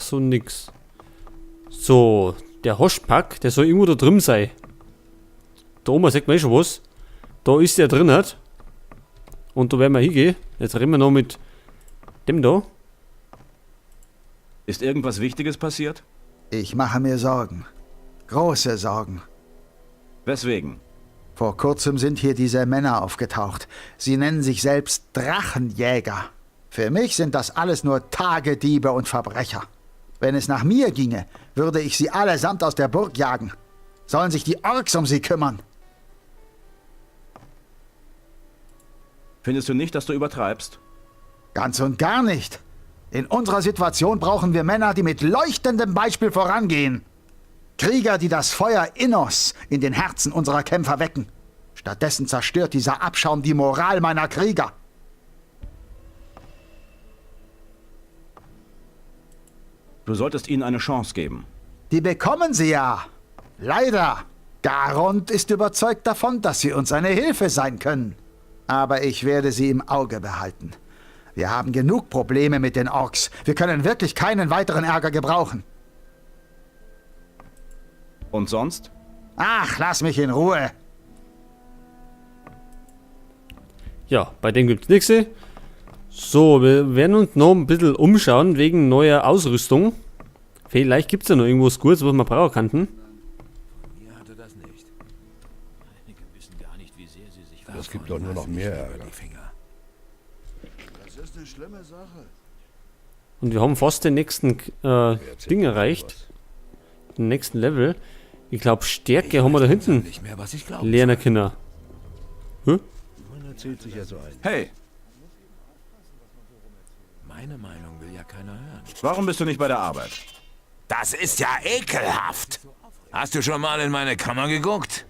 so nix. So, der Hoschpack, der soll irgendwo da drin sein. Da oben sieht man eh schon was. Da ist der drin, hat. Und da werden wir hingehen. Jetzt reden wir noch mit dem da. Ist irgendwas Wichtiges passiert? Ich mache mir Sorgen. Große Sorgen. Weswegen? Vor kurzem sind hier diese Männer aufgetaucht. Sie nennen sich selbst Drachenjäger. Für mich sind das alles nur Tagediebe und Verbrecher. Wenn es nach mir ginge, würde ich sie allesamt aus der Burg jagen. Sollen sich die Orks um sie kümmern? Findest du nicht, dass du übertreibst? Ganz und gar nicht. In unserer Situation brauchen wir Männer, die mit leuchtendem Beispiel vorangehen. Krieger, die das Feuer Innos in den Herzen unserer Kämpfer wecken. Stattdessen zerstört dieser Abschaum die Moral meiner Krieger. Du solltest ihnen eine Chance geben. Die bekommen sie ja. Leider. Garond ist überzeugt davon, dass sie uns eine Hilfe sein können. Aber ich werde sie im Auge behalten. Wir haben genug Probleme mit den Orks. Wir können wirklich keinen weiteren Ärger gebrauchen. Und sonst? Ach, lass mich in Ruhe. Ja, bei dem gibt's nichts. So, wir werden uns noch ein bisschen umschauen wegen neuer Ausrüstung. Vielleicht gibt's ja noch irgendwas Gutes, was wir brauchen könnten. Das gibt doch nur noch mehr Ärger. Das ist eine schlimme Sache. Und wir haben fast den nächsten Ding erreicht. Den nächsten Level. Ich glaube, Stärke haben wir da hinten lernen können. Hä? Man erzählt sich ja so ein. Hey, Meine Meinung will ja keiner hören. warum bist du nicht bei der Arbeit? Das ist ja ekelhaft. Hast du schon mal in meine Kammer geguckt?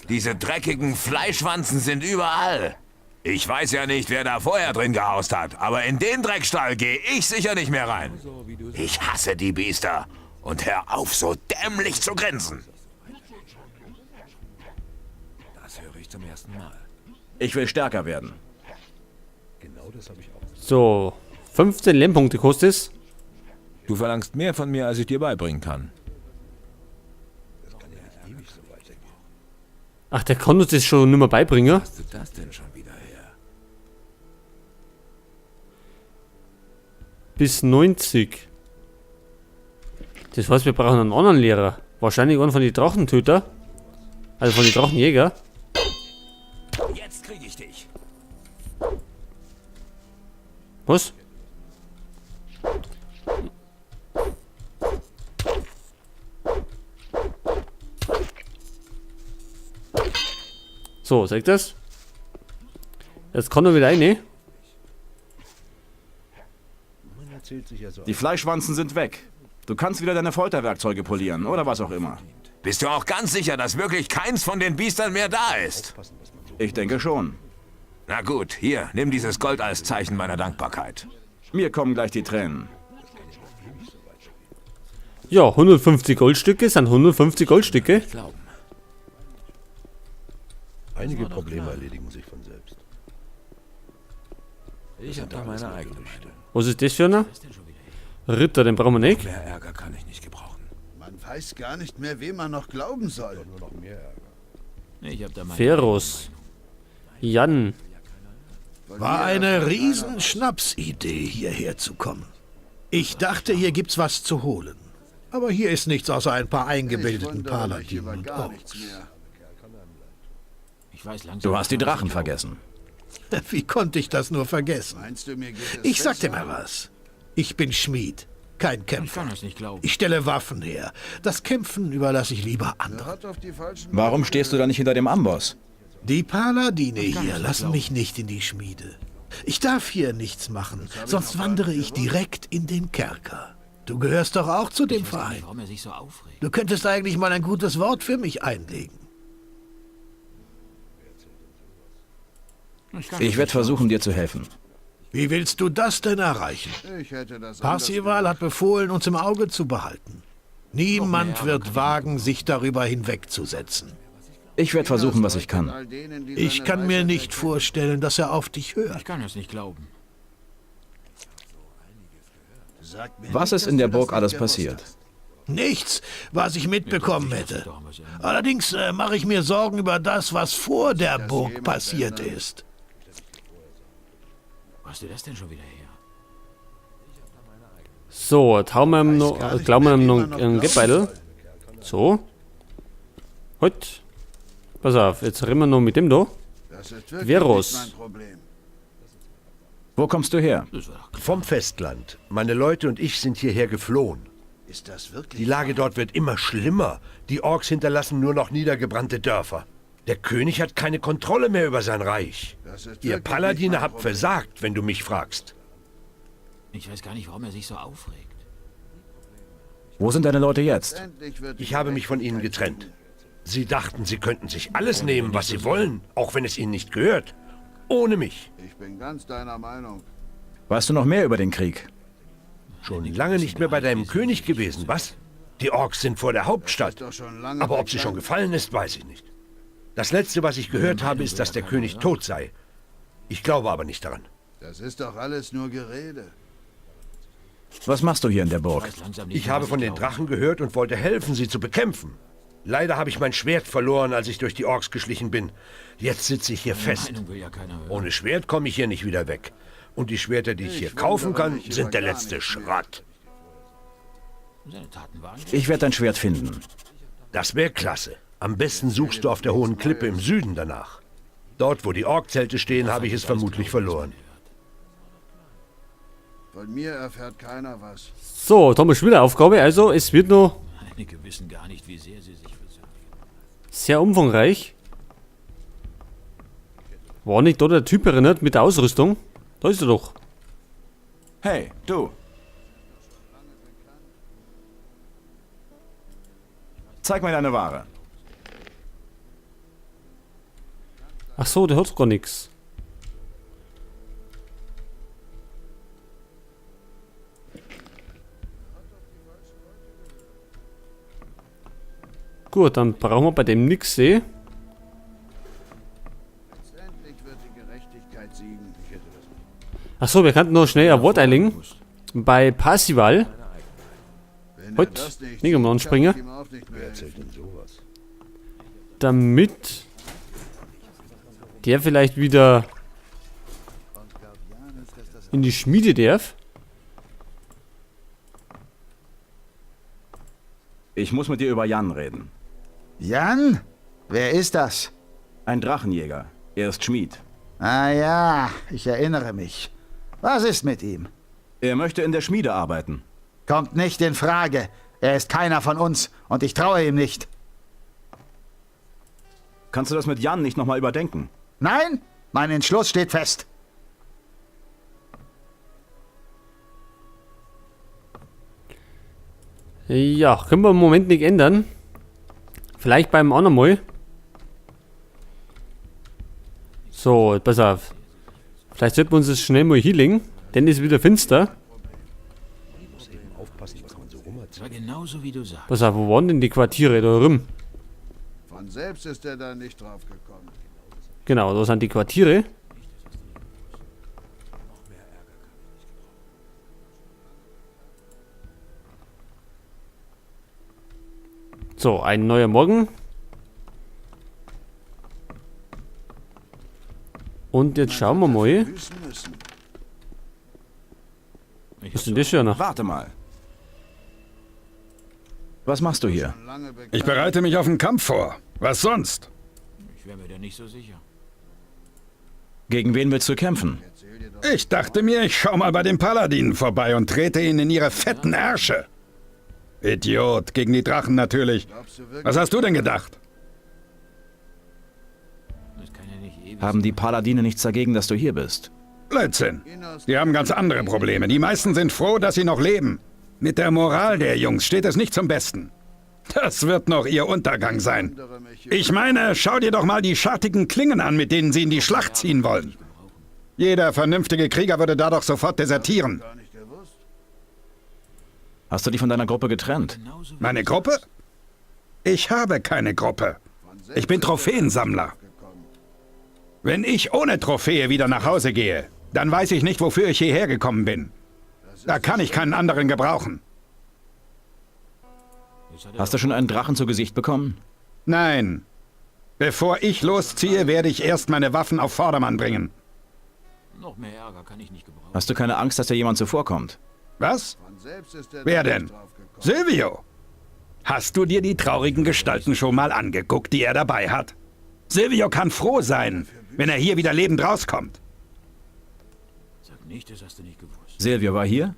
Diese dreckigen Fleischwanzen sind überall. Ich weiß ja nicht, wer da vorher drin gehaust hat, aber in den Dreckstall gehe ich sicher nicht mehr rein. Ich hasse die Biester. Und hör auf, so dämlich zu grinsen. Das höre ich zum ersten Mal. Ich will stärker werden. Genau das habe ich auch. So, 15 Lernpunkte kostet es. Du verlangst mehr von mir, als ich dir beibringen kann. Das kann ja nicht ewig so weitergehen. Ach, der kann uns das schon nicht mehr beibringen. Hast du das denn schon wieder her? Bis 90. Das heißt, wir brauchen einen anderen Lehrer. Wahrscheinlich einen von den Drachentöter. Also von den Drachenjäger. Jetzt krieg ich dich. Was? So, sagt das? Jetzt kann er wieder rein, ne? Man erzählt sich ja so Die Fleischwanzen sind weg. Du kannst wieder deine Folterwerkzeuge polieren oder was auch immer. Bist du auch ganz sicher, dass wirklich keins von den Biestern mehr da ist? Ich denke schon. Na gut, hier, nimm dieses Gold als Zeichen meiner Dankbarkeit. Mir kommen gleich die Tränen. Ja, 150 Goldstücke sind 150 Goldstücke. Glauben. Einige Probleme erledigen sich von selbst. Ich habe da meine eigene Meinung. Was ist das für einer? Ritter, den brauchen wir nicht. Mehr Ärger kann ich nicht gebrauchen. Man weiß gar nicht mehr, wem man noch glauben soll. Nur noch mehr Ärger. Ich habe da meine Feros. Jan. War eine Riesenschnapsidee, hierher zu kommen. Ich dachte, hier gibt's was zu holen. Aber hier ist nichts außer ein paar Ich eingebildeten wundere mich Paladinen über und gar Orks. nichts mehr. Ich weiß langsam. Du hast die Drachen vergessen. Wie konnte ich das nur vergessen? Meinst du, mir geht es Ich sag dir besser? mal was. Ich bin Schmied, kein Ich Kämpfer. kann das nicht glauben. Ich stelle Waffen her. Das Kämpfen überlasse ich lieber anderen. Hat auf die falschen Warum stehst du da nicht hinter dem Amboss? Die Paladine hier lassen mich nicht in die Schmiede. Ich darf hier nichts machen, sonst wandere ich direkt in den Kerker. Du gehörst doch auch zu dem Ich weiß gar Verein. nicht, warum er sich so aufregt. Du könntest eigentlich mal ein gutes Wort für mich einlegen. Ich, kann Ich werde versuchen, dir zu helfen. Wie willst du das denn erreichen? Ich hätte das Parsival hat befohlen, uns im Auge zu behalten. Niemand wird wagen, sich darüber hinwegzusetzen. Ich werde versuchen, was ich kann. All denen, die Ich seine kann mir Weisheit nicht erkennen. vorstellen, dass er auf dich hört. Ich kann das nicht glauben. Sag mir Was nicht, ist dass in der du das Burg nicht alles gewusst passiert? hast. Nichts, was ich mitbekommen hätte. Doch, was ändern. Allerdings mache ich mir Sorgen über das, was vor der das Burg jemand passiert ändern? ist. Wo hast du das denn schon wieder her? So, jetzt hauen wir ihm Weiß noch, gar nicht klauen wir mehr, ihm wem noch man noch einen glauben Geldbeutel. soll. So. Heute. Pass auf, jetzt reden wir noch mit dem da. Das ist wirklich Veros. nicht mein Problem. Wo kommst du her? Das war doch klar. Vom Festland. Meine Leute und ich sind hierher geflohen. Ist das wirklich Die Lage dort wird immer schlimmer. Die Orks hinterlassen nur noch niedergebrannte Dörfer. Der König hat keine Kontrolle mehr über sein Reich. Das ist Ihr wirklich nicht Paladine mein habt Problem. versagt, wenn du mich fragst. Ich weiß gar nicht, warum er sich so aufregt. Wo sind deine Leute jetzt? Endlich wird die Ich habe mich von ihnen Gerechtigkeit getrennt. Sie dachten, sie könnten sich alles nehmen, was sie wollen, auch wenn es ihnen nicht gehört. Ohne mich. siegen. Ich bin ganz deiner Meinung. Weißt du noch mehr über den Krieg? Schon lange nicht mehr bei deinem König gewesen, was? Die Orks sind vor der Hauptstadt. Doch schon lange Aber ob sie schon bekannt. gefallen ist, weiß ich nicht. Das Letzte, was ich gehört habe, ist, dass der König tot sei. Ich glaube aber nicht daran. Das ist doch alles nur Gerede. Was machst du hier in der Burg? Weiß langsam nicht Ich mehr, habe was von den glaube. Drachen gehört und wollte helfen, sie zu bekämpfen. Leider habe ich mein Schwert verloren, als ich durch die Orks geschlichen bin. Jetzt sitze ich hier fest. Meinung will ja keiner hören. Ohne Schwert komme ich hier nicht wieder weg. Und die Schwerter, die ich hier Ich kaufen wundere kann, mich über sind der gar letzte nichts mehr. Schrott. Seine Taten waren Ich werde dein Schwert finden. Das wäre klasse. Am besten suchst du auf der hohen Klippe im Süden danach. Dort, wo die Orkzelte stehen, habe ich es vermutlich verloren. Von mir erfährt keiner was. So, da haben wir schon wieder Aufgabe. Also, es wird noch Einige wissen gar nicht, wie sehr sie sich versündigen. sehr umfangreich. War nicht da der Typ erinnert mit der Ausrüstung? Da ist er doch. Hey, du. Zeig mir deine Ware. Ach so, der hat gar nichts. Gut, dann brauchen wir bei dem nichts sehen. Letztendlich wird die Gerechtigkeit siegen. Ich hätte das Ach so, wir könnten noch schnell ein Wort einlegen. Bei Parsival. Wenn er Heute das nicht nicht sieht, um kann anspringen. ich ihm auch nicht mehr helfen. denn sowas? Damit der vielleicht wieder in die Schmiede darf. Ich muss mit dir über Jan reden. Jan? Wer ist das? Ein Drachenjäger. Er ist Schmied. Ah ja, ich erinnere mich. Was ist mit ihm? Er möchte in der Schmiede arbeiten. Kommt nicht in Frage. Er ist keiner von uns und ich traue ihm nicht. Kannst du das mit Jan nicht nochmal überdenken? Nein, mein Entschluss steht fest. Ja, können wir im Moment nicht ändern. Vielleicht beim anderen Mal. So, pass auf. Vielleicht sollten wir uns das schnell mal healing, denn ist wieder finster. Das war genauso, wie du sagst. Pass auf, wo waren denn die Quartiere da rum? Von selbst ist er da nicht drauf gekommen. Genau, da sind die Quartiere. So, ein neuer Morgen. Und jetzt schauen wir mal. Büßen müssen. Ich Was ist denn das schon? Warte mal. Was machst du hier? Schon lange bekannt. Ich bereite mich auf den Kampf vor. Was sonst? Ich wäre mir da nicht so sicher. Gegen wen willst du kämpfen? Erzähl dir doch Ich dachte mir, ich schau mal bei den Paladinen vorbei und trete ihnen in ihre fetten Ärsche. Idiot, gegen die Drachen natürlich. Glaubst du wirklich, Was hast du denn gedacht? Das kann ja nicht ewig Haben die Paladine nichts dagegen, dass du hier bist? Blödsinn. Die haben ganz andere Probleme. Die meisten sind froh, dass sie noch leben. Mit der Moral der Jungs steht es nicht zum Besten. Das wird noch ihr Untergang sein. wundere mich über Ich meine, schau dir doch mal die schartigen Klingen an, mit denen sie in die Schlacht ziehen wollen. Jeder vernünftige Krieger würde da doch sofort desertieren. gar nicht gewusst. Hast du dich von deiner Gruppe getrennt? genauso wie Meine du Gruppe? sagst. Ich habe keine Gruppe. Von selbst Ich bin ist er da nicht Trophäensammler. drauf gekommen. Wenn ich ohne Trophäe wieder nach Hause gehe, dann weiß ich nicht, wofür ich hierher gekommen bin. Da kann ich keinen anderen gebrauchen. Hast du schon einen Drachen zu Gesicht bekommen? Nein. Bevor ich losziehe, werde ich erst meine Waffen auf Vordermann bringen. Noch mehr Ärger kann ich nicht gebrauchen. Hast du keine Angst, dass dir jemand zuvorkommt? Was? Von selbst ist er Wer da denn? nicht drauf gekommen. Silvio! Hast du dir die traurigen Gestalten schon mal angeguckt, die er dabei hat? Silvio kann froh sein, wenn er hier wieder lebend rauskommt. Sag nicht, das hast du nicht gewusst. Silvio war hier?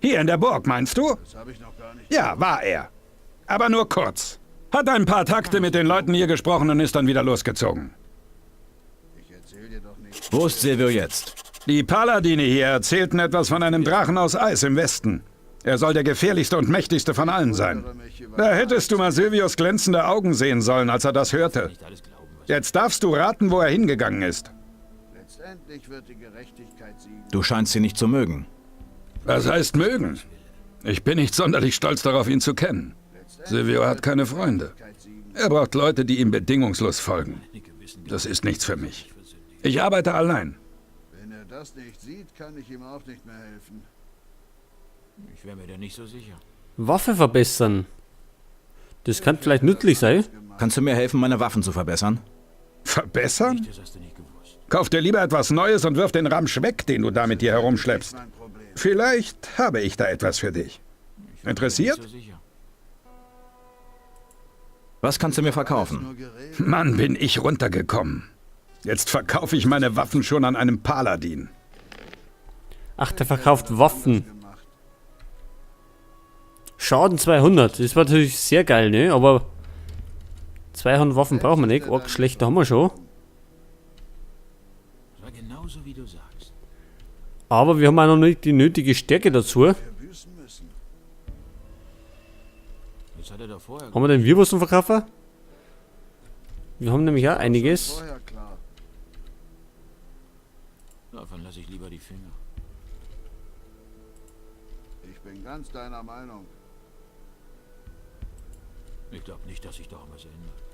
Hier in der Burg, meinst du? Das habe ich noch gar nicht. Ja, war er. Aber nur kurz. Hat ein paar Takte mit den Leuten hier gesprochen und ist dann wieder losgezogen. Ich erzähl dir doch nicht. Wo ist Silvio jetzt? Die Paladine hier erzählten etwas von einem Drachen aus Eis im Westen. Er soll der gefährlichste und mächtigste von allen sein. Da hättest du mal Silvios glänzende Augen sehen sollen, als er das hörte. Nicht alles glauben, was Jetzt darfst du raten, wo er hingegangen ist. Letztendlich wird die Gerechtigkeit siegen. Du scheinst sie nicht zu mögen. Was heißt mögen? Ich bin nicht sonderlich stolz darauf, ihn zu kennen. Silvio hat keine Freunde. Er braucht Leute, die ihm bedingungslos folgen. Das ist nichts für mich. Ich arbeite allein. Wenn er das nicht sieht, kann ich ihm auch nicht mehr helfen. Ich wäre mir da nicht so sicher. Waffe verbessern. Das kann vielleicht nützlich sein. Kannst du mir helfen, meine Waffen zu verbessern? Verbessern? Das hast du nicht gewusst. Kauf dir lieber etwas Neues und wirf den Ramsch weg, den du da mit dir herumschleppst. Mein Problem. Vielleicht habe ich da etwas für dich. Interessiert? Nicht so sicher. Was kannst du mir verkaufen? Nur Gerede. Mann, bin ich runtergekommen. Jetzt verkaufe ich meine Waffen schon an einem Paladin. Ach, der verkauft Waffen. Gemacht. Schaden 200. Das war natürlich sehr geil, ne? Aber 200 Waffen brauchen wir nicht. Arg schlechter haben wir schon. Das war genauso, wie du sagst. Aber wir haben auch noch nicht die nötige Stärke dazu. Wir büßen müssen. Das hat er doch vorher Haben wir denn wir was zum Verkaufen? Wir haben nämlich auch einiges. Vorher klar. Davon lasse ich lieber die Finger. Ich bin ganz deiner Meinung. Ich glaube nicht, dass sich da was ändert.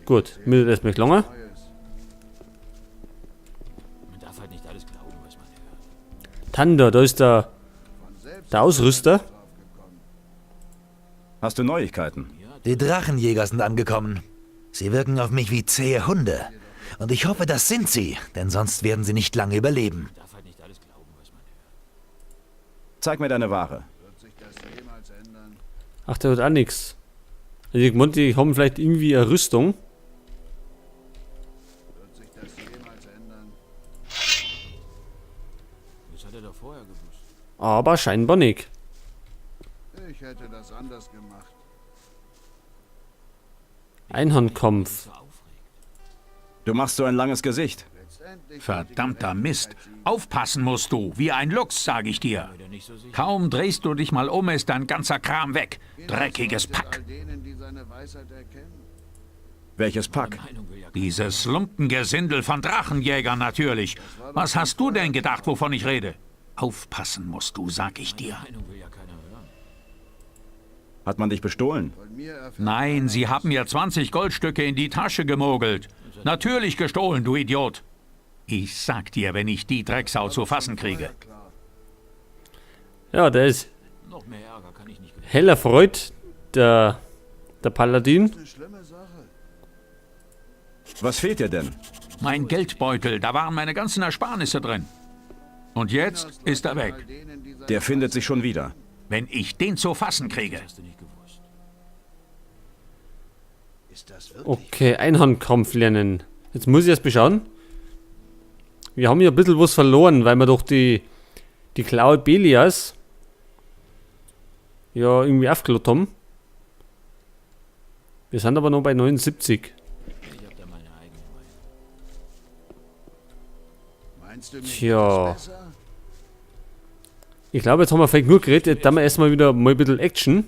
Gut, mir das erstmal gelangen. Neues. Man darf halt nicht alles glauben, was man hört. Tanda, da ist der, Von selbst der Ausrüster. drauf gekommen. Hast du Neuigkeiten? Die Drachenjäger sind angekommen. Sie wirken auf mich wie zähe Hunde. Und ich hoffe, das sind sie, denn sonst werden sie nicht lange überleben. Man darf halt nicht alles glauben, was man hört. Zeig mir deine Ware. Wird sich das jemals ändern? Ach, der hat auch nichts. Also ich meinte, die haben vielleicht irgendwie eine Rüstung. Wird sich das jemals ändern? Das hat er doch vorher gewusst. Aber scheinbar nicht. Ich hätte das anders gemacht. Einhandkampf. So aufregt. Du machst so ein langes Gesicht. Letztendlich wird die Verdammter Mist. Gerechtigkeit siegen. Aufpassen musst du, wie ein Luchs, sag ich dir. Bin nicht so sicher. Kaum drehst du dich mal um, ist dein ganzer Kram weg. Dreckiges Leuchtet Pack. All denen, die seine Weisheit erkennen. Welches Pack? Meinung will ja Dieses Lumpengesindel von Drachenjägern natürlich. Was hast du denn gedacht, wovon ich rede? Aufpassen musst du, sag ich dir. Meinung will ja keiner hören. Hat man dich bestohlen? Von mir erfährt Nein, sie haben mir 20 Goldstücke in die Tasche gemogelt. Natürlich gestohlen, du Idiot. Ich sag dir, wenn ich die Drecksau zu fassen kriege. klar. Ja, der ist Noch mehr Ärger kann ich nicht gebrauchen. hell erfreut, der, der Paladin. Eine schlimme Sache. Was fehlt dir denn? Mein Geldbeutel, da waren meine ganzen Ersparnisse drin. Und jetzt ist er weg. All denen, die seine Der findet sich schon wieder. Wenn ich den zu fassen kriege. Hast du nicht gewusst. Ist das wirklich? Okay, Einhandkampf lernen. Jetzt muss ich erst beschauen. Wir haben hier ein bisschen was verloren, weil wir doch die Klaue Belias ja irgendwie aufgelockt haben. Wir sind aber noch bei 79. Ich habe da meine eigene Meinung. Meinst du mich Tja. ist besser? Ich glaube, jetzt haben wir vielleicht nur geredet. Jetzt haben wir erstmal wieder mal ein bisschen Action.